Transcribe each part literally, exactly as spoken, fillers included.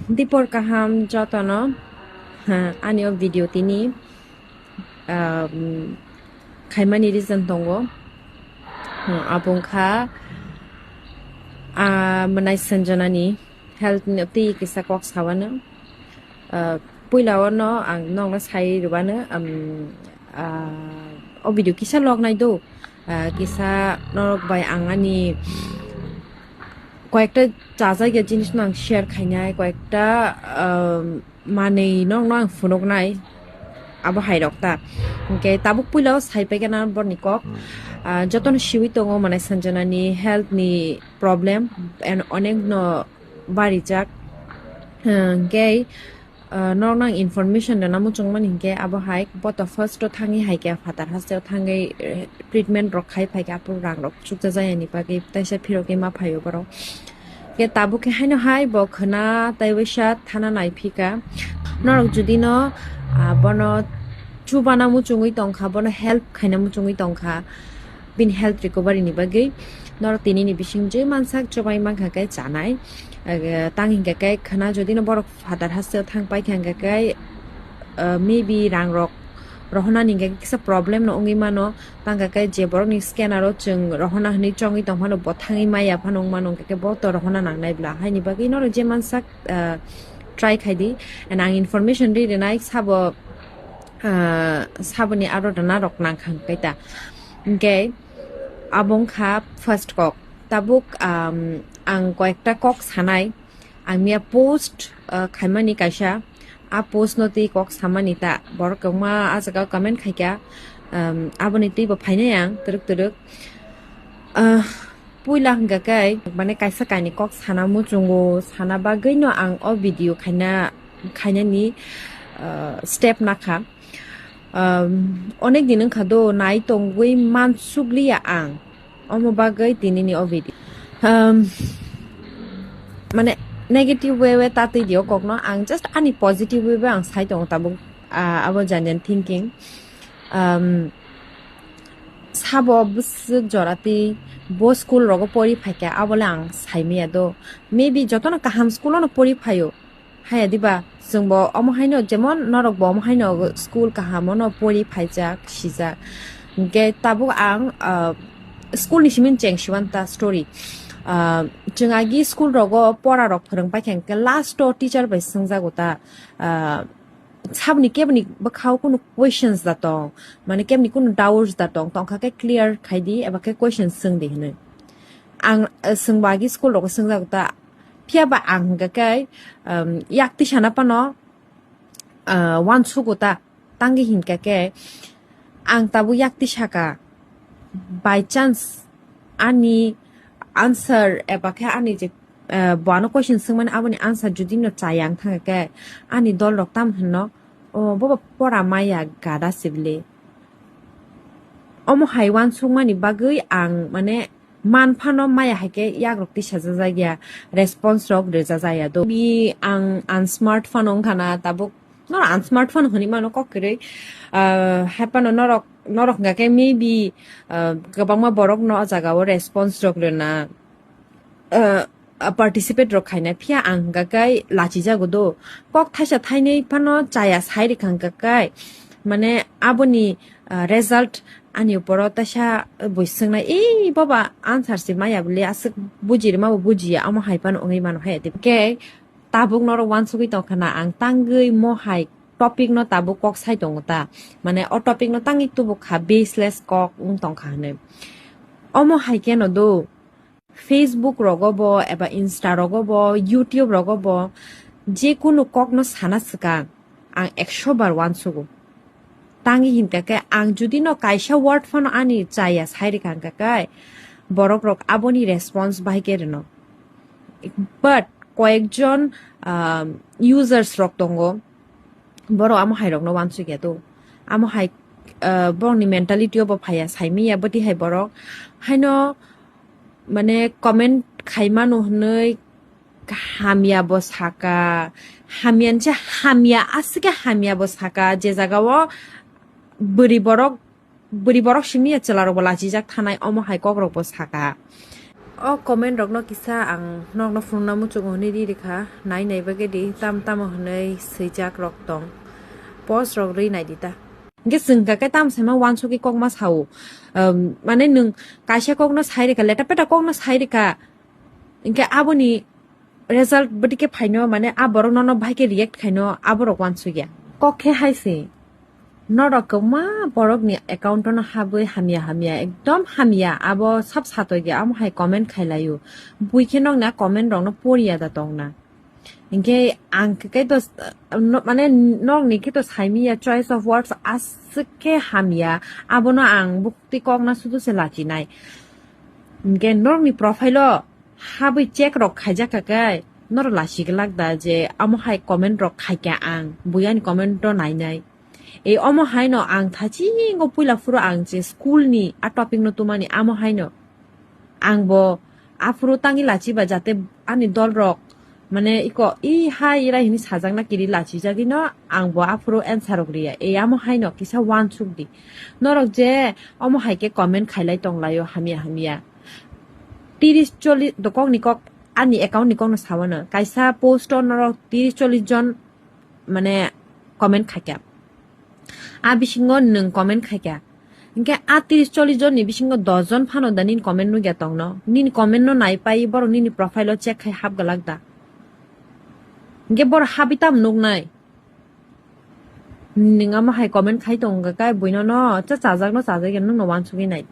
Dipor kaham jotono, ha, ani o video tini, um, khaimani reason tongo. Hmm, abo wngkha, ah, mwnai Sanjanani health ni twi kisa kok sawano. Ah, puila ono ang nokno sai rwano, um, ah, o video kisa log nai do. Ah, kisa norok bai ang ani koyekta chajakya jinis no ang share khainai, koyekta, um, manwi nokno ang phunuknai, abo hai rok ta. Hwnkhe tabuk puila o sai paikha na borni kok. Ah, jotono siwi tongo mwnai Sanjanani health ni problem and onek no barijak. Hwnkhe, ah, norokno ang information rwna muchungmani hwnkhe abo hai bo to first o thangwi hai khe phatar hasteo thangwi, eh, treatment rok khai phaikha, aphuru rang rok chukjajayani bagwi taisa phirogwi ma phaio borok. Khe tabuk khe haino hai bo khwna tei waisa thana naiphika. Norok jodi no, ah, bono chubana muchungwi tongkha, bono help khaina muchungwi tongkha, bini health recovery ni bagwi norok tini ni bising je mansak chubai mankha khe chanai. Ah, tang hinkhe khe khwna jodi no borok phatar hasteo thang paikha hinkhe khe, ah, maybe rang rok rohornani hinkhe kisa problem no wngwi mano. Tangkha khe je borokni scanner o chwng rohorna hwnwi chongwi tongphano bo thangwi maya phano wngmano, hwnkhe khe bo to rohorna nangnai bla. Haini bagwi norok je mansak, ah, try khai di. And ang information ri rinai sabo, ah, saboni aro rwna rok nang kha hwnkhe ta. Hwnkhe abo wngkha first kok. Tabuk, um, ang koyekta kok sanai. Ang miya post, ah, khaimani kaisa. A post no twi kok samani ta. Borok kwbangma a jaga o comment khaikha. Um, aboni twi bo phainai ang twrwk twrwk. Ah, puila hwnkha khe, mane kaisa kainwi kok sana muchungo, sana bagwi no ang o video khaina, khainani, ah, step nakha. Um, onek din wngkha do, nai tongwi mansukliya ang. Omo bagwi tinini o video. Um, mane negative way o ta twi di o kokno, ang just ani positive way o ang sai tongo tabuk, ah, abo janjan thinking. Um, sabo bwswk jora twi bo school rogo pori phaikha, abole ang sai maya do. Maybe jotono kaham school ono pori phaio. Haya diba, chwngbo omo haino, jemon norokbo omo haino school kaham ono pori phaijak, sijak. Hwnkhe tabuk ang, ah, school ni simi cheng siwan ta story. Ah, chwng agi school rogo pora rok phwrwng paikha hwnkhe last o teacher bai swngjago ta, ah, saboni keboni bwkhao kunu questions da tong, mane keboni kunu doubts da tong, tongkha khe clear khai di eba khe questions swng di hinwi. Ang, ah, chwngbo agi school rogo swngjago ta, phiya ba ang hwnkha khe, um, yak twi sana phano, ah, uansugo ta, tangwi hinkha khe ang tabuk yak twi saka, by chance ani answer eba khe ani je, ah, bo ano question swngmani aboni answer jodi no chaya wng thangkha khe ani dol rok tam hwnno, "O bobo pora maya gada sibli." Omo hai uansukmani bagwi ang mane man phano maya hai khe yak rok tisa jajak ya, response rok rwjajak ya do. Bi ang unsmart phano wngkha na tabuk, no unsmart phano hwnwi mano kok kwrwi. Ah, hai phano norok, norok hwnkha khe maybe, ah, kwbangma borok no o jaga o response rok rwna, ah, ah, participate rok khaina, phiya ang hwnkha khe lachijago do. Kok thaisa thainwi phano chaya sai rikha hwnkha khe, mane aboni, ah, result ani uporo taisa bui swngnai, "Ei baba, answer se maya bwle, aswk buji rwma bo bujiya," omo hai phano wngwi mano hai. Khe tabuk norok uansugwi tongkha na, ang tangwi mo hai topic no tabuk kok sai tongo ta, mane o topic no tangwi tubuk kha, baseless kok wng tongkha hinwi. Omo hai khe no do, Facebook rogo bo eba Insta rogo bo, YouTube rogo bo, je kunu kok no sana swkang ang ekso bar uansugo. Tangwi hinkha khe ang jodi no kaisa word phano ani chaya sai rikha hwnkha khe borok rok aboni response bahai khe rwno. But koyekjon, um, users rok tongo, borok amo hai rokno uansukya do. Amo hai, uh, borokni mentality o bo phaiya, saimanya bwtwi hai borok. Haino mane comment khaimano hwnwi hamya bo saka, hamya ni se hamya, aswk khe hamya bo saka, je jaga o bwrwi borok, bwrwi borok simi ya chwla rok bo lachijak thanai, omo hai kok rok bo saka. O comment rokno kisa ang nokno phunukna muchungo hwnwi ri rikha, nai nai bagwi di, tam tamo hwnwi swijak rok tong, post rok rwi nai di ta. Hwnkhe chwng kha khe tamo saima uansukwi kokma sao, um, mane nwng kaisa kokno sai rikha, leta peta kokno sai rikha, hwnkhe aboni result bwdike phaino, mane a borok nono bahai khe react khaino, aborok uansukya. Kok khe hai se. Norok kwbangma borokni account-o no habwi hamya hamya, ekdom hamya, abo sab satokya, amo hai comment khailaio. Bui khe nokni a comment rokno poriya da tongna. Hinkhe ang khe to, no, mane nokni khe to saimiya choice of words aswk khe hamya, abono ang bukhuk twi kokna sudu se lachinai. Hinkhe norokni profile-o habwi check rok khaijak kha khe norok lachigwlak da je amo hai comment rok khaikha ang, bui ani comment-o nainai. Ei omo haino ang thachingo puila phuru ang je school ni a topic no tumani amo haino ang bo aphuru tangwi lachiba jate ani dol rok mane iko i hai irai hini sajakna kiri lachijagwi no ang bo aphuru answer rok riya. Ei amo haino kisa uansuk di. Norok je omo hai khe comment khailai tonglaio hamya hamya. Tiris chollish dokok ni kok ani account ni kok no sawano. Kaisa post o norok tiris chollish jon mane comment khaikha. A bisingo nwng comment khaikha. Hinkhe a tiris chollish jonni bisingo dos jon phano da nini comment nukya tongno. Nini comment no nai pai borok nini profile o check khai hap galak da. Hinkhe borok habwi tamo nuknai. Nwng amo hai comment khai tongo kai buino no cha chajak no chajak ya nwng no uansugwi nai.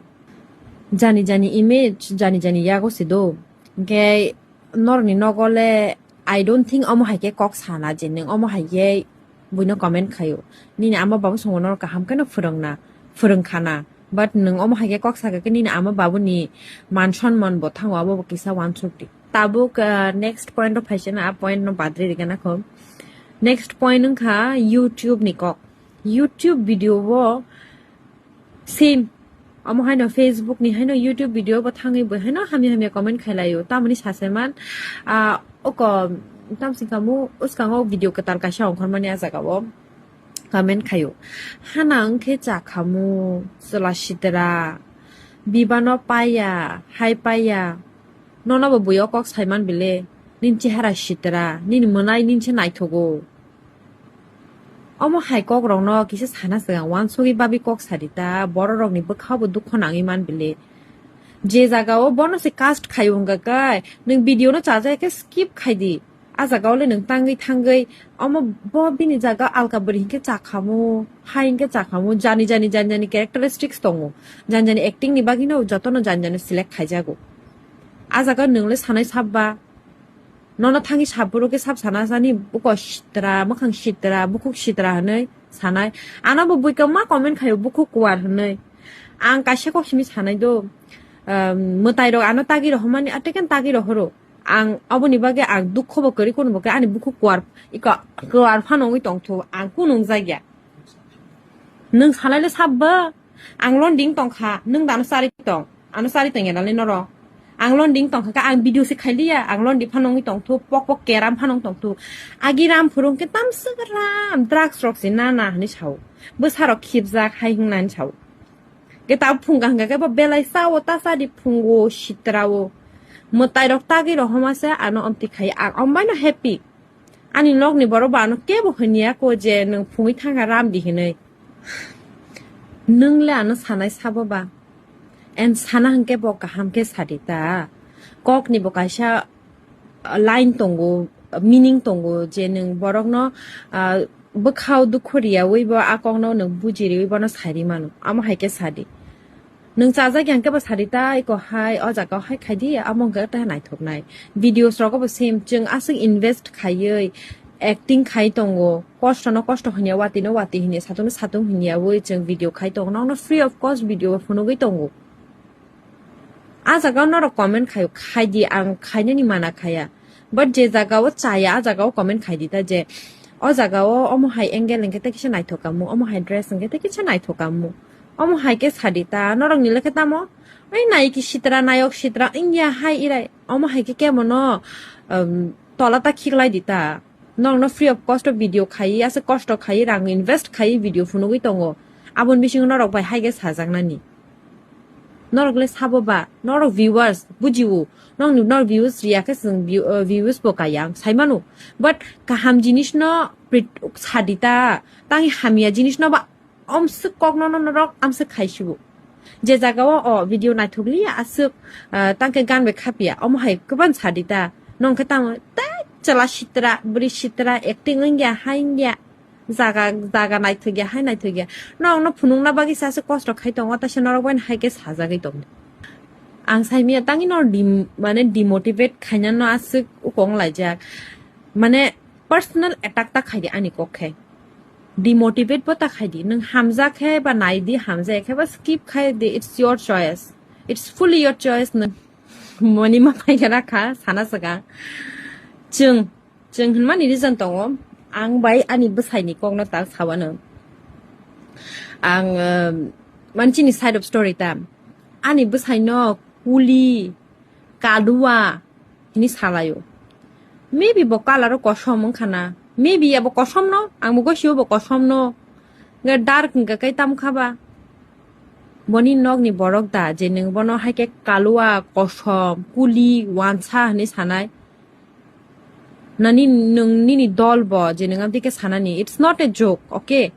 Jani jani image jani jani yago se do. Hinkhe norokni nogo le I don't think omo hai khe kok sana je nwng omo hai khe buino comment khaio. Nini ama babu songo norok kaham kheno phwrwngna, phwrwngkhana. But nwng omo hai khe kok sakha khe nini ama babuni man sonman bo thango, abo bo kisa uansuk di. Tabuk, ah, next point o phaisana, a point no badri rigana kho. Next point wngkha YouTube ni kok. YouTube video o same. Omo haino Facebook ni haino YouTube video bo thangwi bo haino hamya hamya comment khailaio. Tamoni saseman, ah, oko tamsing kamu uskango video kwtal kaisa ongkhormani a jaga o comment khaio. Hana wngkhe chakhamu, chwla sitra, bibano paiya, hai paiya. Nono bo buio kok saiman bile, nini chehara sitra, nini mwnai nini se naithogo. Omo hai kok rokno kisa sana swkang uansugwi babi kok sadi ta, borok rokni bwkhao bo dukho nangwi man bile. Je jaga o bono se cast khai wngkha kai, nwng video no chajak khe skip khai di. A jaga o le nwng tangwi thangwi, omo bo bini jaga alka bwrwi hinkhe chakhamu, hai hinkhe chakhamu, jani jani jani jani characteristics tongo. Jani jani acting ni bagwi no jotono jani jani select khaijago. A jaga nwng le sanai sabba. Nono thangwi saphuru khe sab sana sani buko sitra, mwkhang sitra, bukhuk sitra hwnwi sanai. Ano bo buikha ma comment khaio bukhuk kuar hwnwi. Ang kaisa kok simi sanai do. Um, mwtai rok ano tagi rohormani, ateken tagi rohoro. Ang oboni bagwi ang dukho bo kwrwi, kunu bo khe ani bukhuk kuar, iko kuar phano wngwi tongthu, ang kunu wngjak ya. Nwng sanai le sabba? Ang londing tongkha, nwng dano chari tong, ano chari tong ya nalai noro. Ang londing tongkha khe ang video se khailiya, ang londi phano wngwi tongthu, pok pok keram phano wng tongthu. Agi ram phuru hwnkhe tamswk ram, drugs rok se nana hwnwi sao. Bwsa rok khibjak hai hwngnani sao. Khe ta phunga hwnkha khe bo belai sao, ta chadi phungo, sitrao. Mwtai rok tagwi rohoma se ano omti khai, ang ombai no happy. Ani nokni borok bo ano kebo hwnya ko je nwng phungwi thangkha ram di hinwi. Nwng le ano sanai sabo ba? And sana hwnkhe bo kaham khe sadi ta. Kokni bo kaisa, ah, line tongo, meaning tongo je nwng borokno, ah, bwkhao dukhu riyawi bo a kokno nwng buji riwi bono sari mano. Amo hai khe sadi. Nwng chajak yang khe bo sadi ta, iko hai, o jaga o hai khai di, amo wngkha ta naithok nai. Videos rogo bo same, chwng aswk invest khaiwi, acting khai tongo, kosto no kosto hwnya, watwi no watwi hwnya, satung no satung hwnyawi chwng video khai tongo, nokno free of cost video bo phunugwi tongo. A jaga o norok comment khaio, khai di, ang khainani mana khaya. But je jaga o chaya, a jaga o comment khai di ta je, o jaga o omo hai angle hwnkhe tei kisa naithok kamu, omo hai dress hwnkhe tei kisa naithok kamu. Omo hai khe sadi ta, norok ni lekhe tamo? Oi nai ki sitra, nayok sitra, wngya hai irai. Omo hai khe kemo no, um, tola ta khiklai di ta. Norok no free of cost o video khai, ase kosto khai, rang invest khai video phunugwi tongo. Aboni bisingo norok bai hai khe sajaknani. Norok le sabo ba, norok viewers, bujiwo. Nokni norok views riya khe chwng view-, uh, views bo kaya, ang sai mano. But kaham jinis no prit-, sadita, tangi hamya jinis no ba omswk kok no, no, norok amswk khai sibo. Je jaga o, o video naithok liya aswk, uh, tangke gan bai khapya, omo hai kwban sadita. Nong khe tamo, ta chwla sitra, bwrwi sitra, acting wngya, ha wngya. Jaga, jaga naithokya, hai naithokya. Norokno phunukna bagwi se aswk kosto khai tongo, tei se norok bai hai khe sajagwi tongo. Ang sai manya tangwi no dim-, mane demotivate khainano aswk ukong laijak. Mane personal attack ta khaidi ani kok khe. Demotivate bo ta khaidi. Nwng hamjak khe ba naidi, hamjak khe ba skip khaidi, it's your choice. It's fully your choice. Nwng moni ma paikha rakha, sana swkang. Chwng Chwng hwnmani reason tongo, ang bai ani bwsaini kokno tak sawano. Ang, um, mani chini side of story ta. Ani bwsaino kuli, kalua hini salaio. Maybe bo color o kosom wngkha na. Maybe abo kosom no, ang bo gosio bo kosom no. Nge dark hingka kai tam kha ba. Boni nokni borok da je nwng bono hai khe kalua, kosom, kuli, wansa hini sanai. Nani nwng nini dol bo je nwng abdi khe sanani. It's not a joke, okay?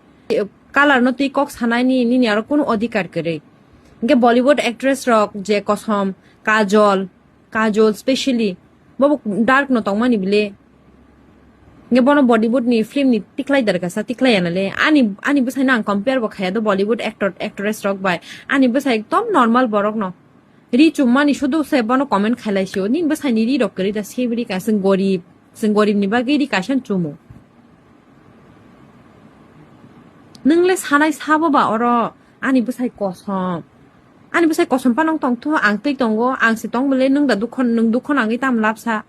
Color no twi kok sanai ni, nini aro kunu odhikar kwrwi. Hingke Bollywood actress rok je kosom, Kajol, Kajol specially, bobo dark no tongmani bile. Hingke bono Bollywood ni film ni tiklai darkasa, tiklai anale. Ani, ani bwsai no ang compare bo khaya do Bollywood actor, actress rok bai. Ani bwsai ekdom normal borok no. Ri chummani sudu se bono comment khailai sio. Nini bwsaini ri rok kwrwi da sebri ka, chwng gorib. Chwng gorib ni bagwi ri kaisa chumo. Nwng le sanai sabo ba oro ani bwsai kosom. Ani bwsai kosom pa nang tong thu ang twi tongo. Ang se tong bole nwng da dukho, nwng dukho nangwi tam labsa.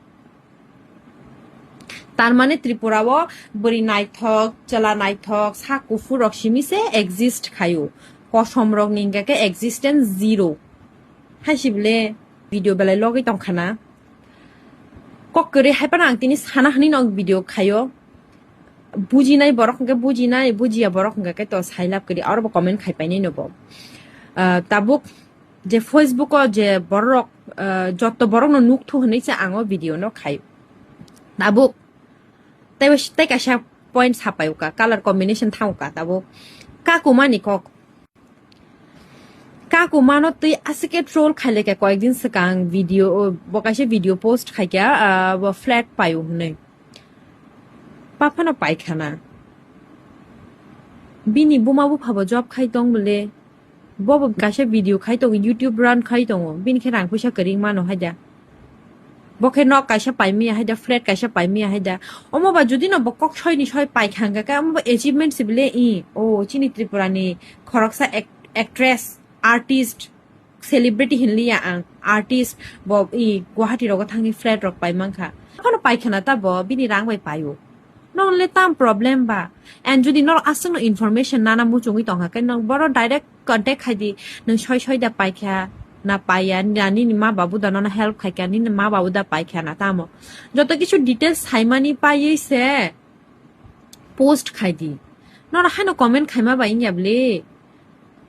Tar mane Tripura o bwrwi naithok, chwla naithok, sak kuphur rok simi se exist khaio. Kosom rok ni hingka khe existence zero. Hai si bole video belai logwi tong khana. Kok kwrwi hai phano ang tini sana hwnwi no video khaio. Bujinai borok hingke bujinai, bujiya borok hingka khe to sailab kwrwi, aro bo comment khai painai no bo. Ah, tabuk je Facebook o je borok, ah, jotto borok no nuk thu hwnwi se ang o video no khai. Tabuk tei, tei kaisa point sapai uka, color combination thang uka tabuk. Kakumani kok. Kakumano twi aswk khe troll khailai kha koyekdin swkang video, bo kaisa video post khaikha, ah, bo flat paio hwnwi. Paphano paikhana. Bini buma bupha bo job khai tong bole. Bo bo kaisa video khai tongo, YouTube run khai tongo. Bini khe rang puisa kwrwi mano haida. Bo khe nok kaisa paimaya haida, flat kaisa paimaya haida. Omo ba jodi no bo kok soi ni soi paikha hwnkha khe, omo ba achievement se bile i. O, chini Tripura ni khoroksa act-, actress, artist, celebrity hinliya ang, artist, bo i Guwahati rogo thangwi flat rok paimankha. Phano paikhana ta bo, bini rang bai paio. Nong le tam problem ba? And jodi norok aswkno information nana muchungwi tongkha khe, nong boro direct contact khai di, nwng soi soi da paikha na paiya, na nini ma babu da nono help khaikha, nini ma babu da paikha na tamo. Joto kisu details saimani paiwi se post khai di. Noro haino comment khaima bai wngya bwle.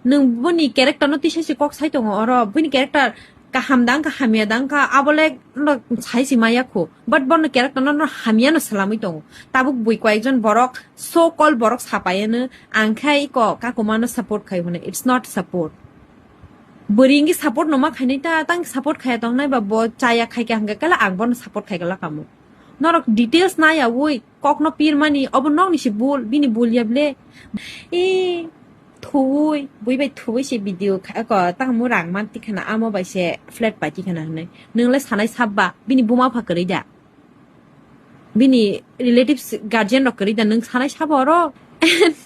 Nwng boni character no tisa se kok sai tongo oro. Bini character kaham da wngkha, hamya da wngkha, abo le no sai se maya kho. But bono character no, no hamya no swlamwi tongo. Tabuk bui koyekjon borok, so called borok sapaiya no, ang khe iko kakuma no support khai hwnwi. It's not support. Bwrwi wngwi support no ma khainai ta, tang support khaiya tongnai ba bo chaya khaikha hwnkhe kala ang bono support khaikha la kamo. Norok details naiyawi kokno pirmani, obo nokni se bul, bini bul ya ble. E, thuwi, bui bai thuwi se video kha, ko, tamo rang man tikhana, amo bai se flat pai tikhana hwnwi. Nwng le sanai sabba, bini buma pha kwrwi da? Bini relatives, guardian rok kwrwi da? Nwng sanai sabo oro?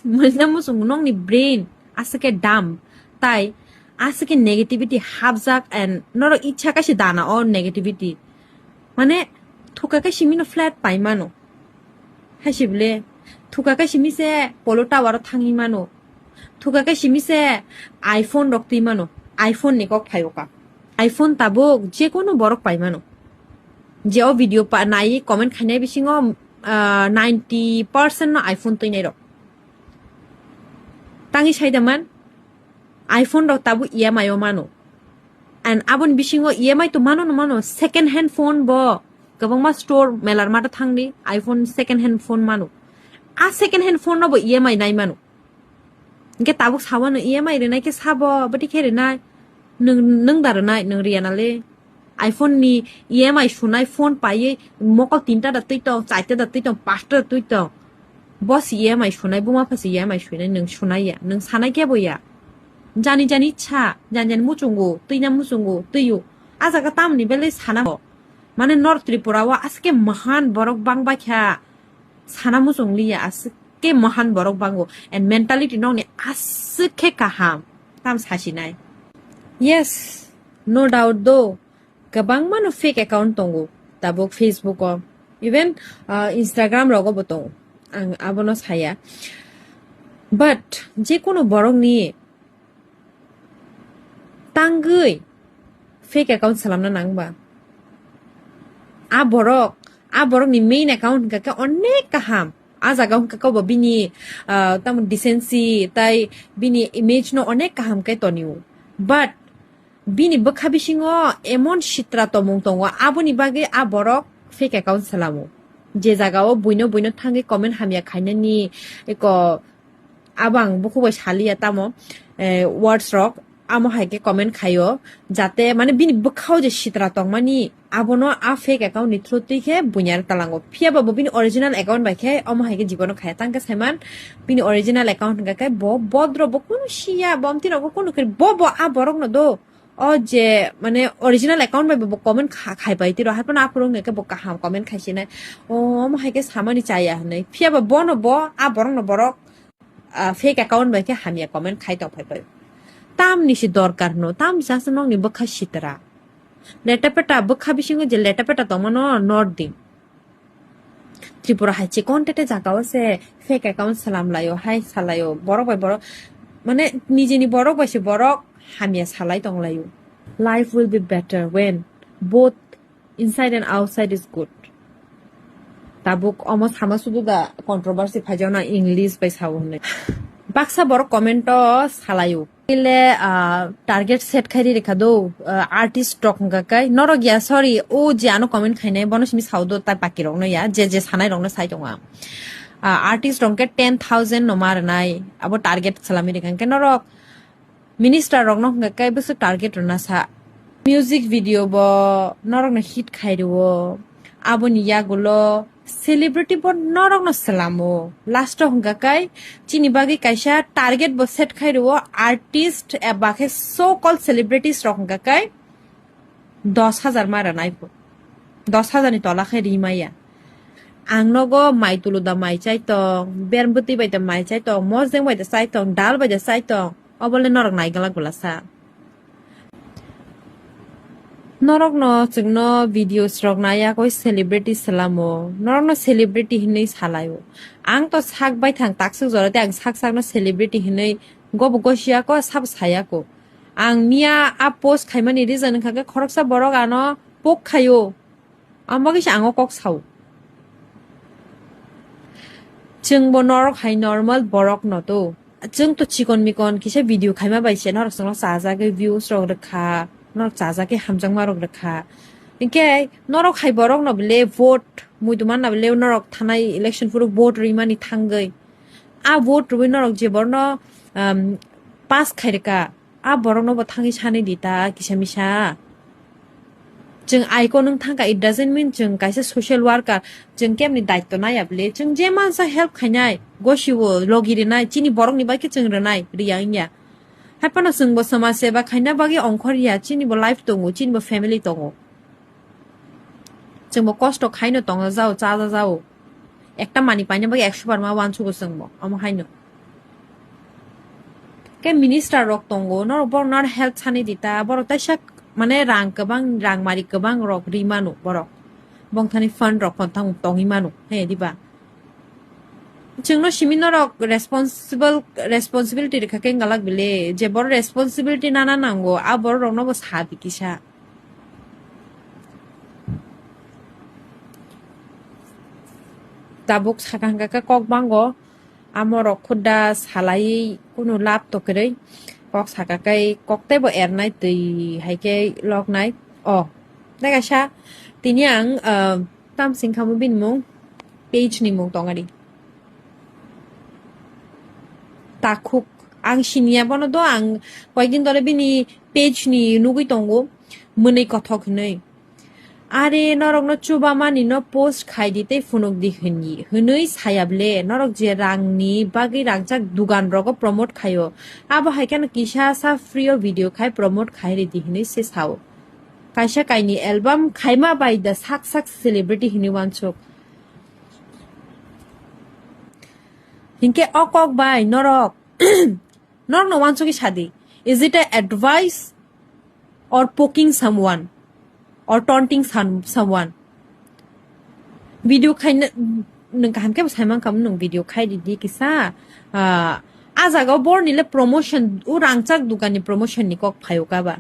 Mwna muchung nokni brain aswk khe dumb, tai aswk khe negativity hapjak and norok icha kaisa dana o negativity. Mane, thuka khe simi no flat pai mano. Hai se bole, thuka khe simi se Polo Tower o thangwi mano. Thuka khe simi se iPhone rok twi mano. iPhone ni kok phai oka. iPhone tabuk je kono borok pai mano. Je o video pa nai comment khainai bisingo, ah, ninety percent no iPhone twinai rok. Tangi sai da man, iPhone rok tabuk E M I o mano. And aboni bisingo E M I to mano no mano, second hand phone bo kwbangma store melar mata thangdi, iPhone second hand phone mano. A second hand phone no bo E M I nai mano. Hingke tabuk sawano E M I rinai ke sabo, bwtwi khe rinai. Nwng, nwng da rinai, nwng riya nale. iPhone ni E M I sunai phone paiwi mokol tinta da twi tong, chaita da twi tong, pasta da twi tong. Bo se E M I sunai, buma pha se E M I sunai, nwng sunai ya, nwng sanai kebo ya. Jani jani cha, jani jani muchungo, twina muchungo, twiyo. A jaga tamni belai sana bo. Mane North Tripura o aske mahan borok bang bai kha. Sana muchung liya, aske mahan borok bango. And mentality nokni aswk khe kaham. Tam sasinai. Yes, no doubt do. Kwbangma no fake account tongo. Tabuk Facebook o. Even, uh, Instagram rogo bo tongo. Ang abono saya. But, je kono borok ni tangwi fake account salamna nangba. A borok, a borok ni main account hwnkha khe onek kaham. A jaga hwnkha khe bo bini, ah, tamo decency tai bini image no onek kaham khe tonio. But bini bwkha bisingo emon sitra tomung tongo, aboni bagwi a borok fake account salamo. Je jaga o buino buino thangwi comment hamya khainani eko abo ang bukhuk bai saliya tamo, eh, words rok amo hai khe comment khaio, jate mane bini bwkhao je sitra tongmani abono a fake account ni through twi khe buinyar talango. Phiya ba bo bini original account bai khe omo hai khe jibono khaya. Tang khe saiman bini original account hwnkha khe bo bodro bo kunu siya, bo amtwi rok bo kunu khe bo, bo a borok no do. O je mane original account bai bo comment kha-, khai pai tiro, hai phano aphuru wngya khe bo kaham comment khai sinai. O, omo hai khe samani chaya hinwi. Phiya ba bono bo, a borok no borok, ah, fake account bai khe hamya comment khai tong phai pai. Tamni se dorkar no, tam jasa nokni bwkha sitra. Leta peta bwkha bisingo je leta peta tongmano nor di. Tripura hai chikon tete jaga o se fake account salam laio, hai salaio, borok bai borok, mane nijeni borok bai se borok hamya salai tong laio. Life will be better when both inside and outside is good. Tabuk omo sama sudu da controversy phaijakna English bai sao hinwi. Baksa borok comment o salaio. Ile, ah, target set khai ri rikha do, ah, artist rok hwnkha kai. Norok ya, sorry, o je ano comment khainai, bono simi sao do, tai baki rok no ya, je je sanai rok no sai tongo ang. Ah, artist rok khe ten thousand no ma rwnai, abo target salami rikha. Hwnkhe norok minister rok no hwnkha kai bwswk target rwna sa. Music video bo norok no hit khai rwo. Aboni yagulo celebrity bo norokno swlamo. Last o hwnkha kai chini bagwi kaisa target bo set khai rwo, artist eba khe so called celebrities rok hwnkha kai dos hajar ma rwnai pho. Dos hajar ni tola khe ri maya. Ang nogo mai tulu da mai chai tong, ber bwtwi bai da mai chai tong, mosdeng bai da chai tong, dal bai da chai tong. Obo le norok naigalak bwlasa. Norokno chwngno videos rok naiya koi celebrity swlamo. Norokno celebrity hinwi salaio. Ang to sak bai thang takswk jora tei ang sak sakno celebrity hinwi gobo gosiya ko sabo saya ko. Ang miya a post khaimani reason wngkha khe khoroksa borok ano poke khaio. Ang bagwi se ang o kok sao. Chwng bo norok hai normal borok no to. Chwng to chikon mikon kisa video khaima bai se norok chwngno chajagwi views rok rwkha, norok chajagwi hamjakma rok rwkha. Hinkhe norok hai borok no bile vote, muitu manna bile norok thanai election phuru vote rwimani thangwi. A vote rwui norok je borno, um, pass khairwkha, a borokno bo thangwi sanwi di ta kisa misa. Chwng icon wng thangkha, it doesn't mean chwng kaisa social worker, chwng kemni daityo naiya bile, chwng je mansa help khainai, gosiwo, logi rinai, chini borokni bai khe chwng rinai, riya wngya. Haiphano chwngbo samaj seba khaina bagwi ongkhor ya, chinibo life tongo, chinibo family tongo. Chwngbo kosto khaino tongna jao, chaja jao. Ekta mani paina bagwi ekso bar ma uansugo chwngbo, omo haino. Khe minister rok tongo, norok borok no help sani di ta, borok taisa mane rang kwbang, rang mari kwbang rok ri mano borok. Bongthani fund rok pon tong-, tongwi mano, he diba? Chwngno simi norok responsible, responsibility rwkha khe wnggalak bile, je borok responsibility nana nango, a borok rokno bo sa di kisa. Tabuk saka hwnkha khe kok bango, amo rok khuda salaiwi kunu lab to kwrwi. Kok saka kai kok teibo ernai twi hai khe loknai. O, tei kaisa tini ang, ah, tam sing khamu bini mung, page ni mung tongari. Takhuk, ang siniya bono do, ang koyekdin dole bini page ni nugui tongo, mwnwi kothok hinwi. Are norokno chubamani no post khai di tei phunuk di hwnwi, hwnwi saya ble, norok je rangni bagwi rangchak dugan rogo promote khaio, abo hai kheno kisa sa free o video khai promote khai ri di hwnwi se sao. Kaisa kaini album khaima bai da sak sak celebrity hwnwi wansuk. Hinkhe o kok bai norok, norokno wansugwi sadi, is it a advice or poking someone or taunting some, someone? Video khaina, nwng kaham khe bo sai mankha, nwng video khai di di kisa. Ah, a jaga o borni le promotion, o rangchak dukan ni promotion ni kok phaio ka ba.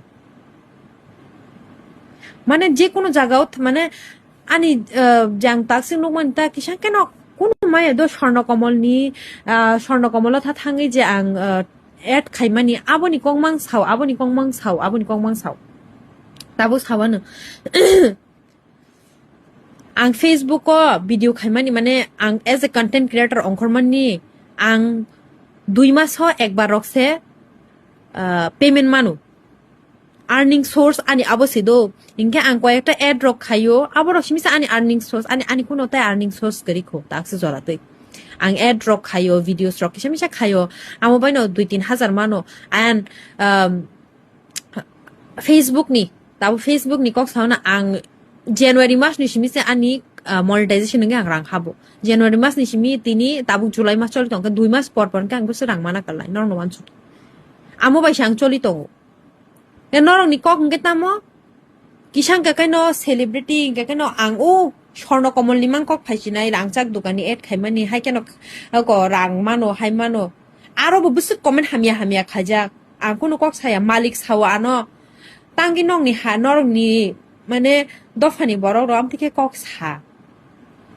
Mane je kono jaga o th-, mane ani, ah, jang taksik nukmani ta kisa keno kono maya do Swarno Komol ni, ah, Swarno Komol o tha thangwi je ang, ah, add khaimani, aboni kok mang sao, aboni kok mang sao, aboni kok mang sao. Tabuk sao ano. Ang Facebook o video khaimani, mane ang as a content creator ongkhormani, ang dui maso ekbar rok se, ah, payment manu. Earning source ani abo se do. Hinkhe ang koyekta ad rok khaio, abo rok simi se ani earning source, ani, ani kuno tai earning source kwrwi kho, taksa jora twi. Ang ad rok khaio, videos rok kisa misa khaio, amo baino dui tin hajar mano. And, um, Facebook ni, tabo Facebook ni kok sauna ang January mas ni simi se ani, ah, monetization nungwi ang rang habo. January mas ni simi tini tabuk July mas choli tongkhe dui mas por por khe ang bwswk rang mana kwlai, norokno wansuk. Amo bai se ang choli tongo. Khe norokni kok hwnkhe tamo? Kisa hwnkhe khe no celebrity hwnkhe khe no ang o Swarno Komol ni mang kok phaisinai, rangchak dukan ni ad khaimani, hai kheno ko rang mano, hai mano. Aro bo bwswk comment hamya hamya khaijak. Ang kunu kok saya, malik sao ano. Tangwi nokni ha, norokni, mane, dophani borok rok amtwi khe kok sa.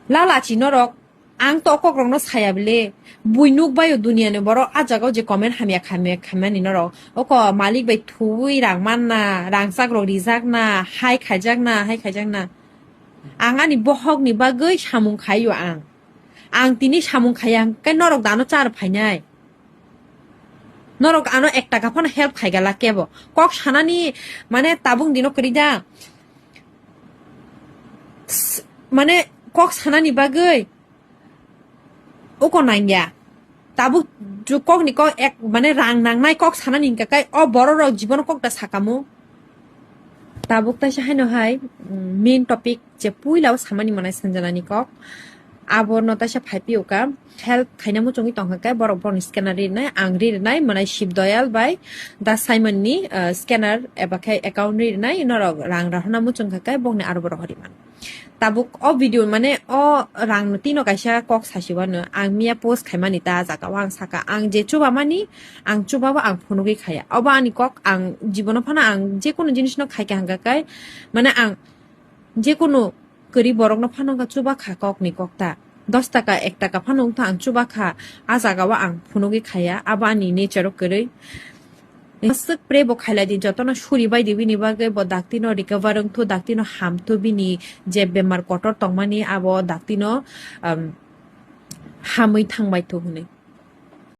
Lalachi norok, ang to kok rokno saya bile. Bui nuk baio duniya ni borok a jaga o je comment hamya khamya khaimani norok. Oko malik bai thuwi rang manna, rangchak rok rijak na, hai khaijak na, hai khaijak na. Ang ani bohok ni bagwi samung khaio ang. Ang tini samung khaiya hwnkhe norok dano char phainai. Norok ano ek taka phano help khaigala kebo. Kok sanani, mane, tabuk dino kwrwi da. S-, mane, kok sanani bagwi uko nangya. Tabuk ju-, kokni kok ek, mane, rang nangnai kok sanani hwnkha kai o borok rok jibono kok da sakamu. Tabuk taisa haino hai, mm, main topic je puila o samani manai Sanjana ni kok. Abo no taisa phaipi uka. Help khaina muchungwi tongkha khe borok borokni scanner rinai, ang rinai, mwnai Shib Doyal bai Da Simon ni, uh, scanner eba khe account rinai, norok rang rahorna muchungkha khe bokni aro borok horiman. Tabuk o video mane o rang no tino kaisa kok sasiwano ang miya post khaimani ta jaga o ang saka ang je chubamani ang chubabo ang phunugwi khaya. Obo ani kok ang jibono phano ang jekunu jinis no khaikha hwnkha khe mane ang jekunu kwrwi borokno phano wngkha chubakha kokni kokta. Dos taka, ek taka phano wngtha ang chubakha, a jagao ang phunugwi khaya, abo ani nature-o kwrwi. Aswk pray bo khailai di, jotono suri bai di, bini bagwi bo dakti no recover wngthu, dakti no hamthu, bini je bemar kotor tongmani abo dakti no, um, hamwi thangbai thu hwnwi.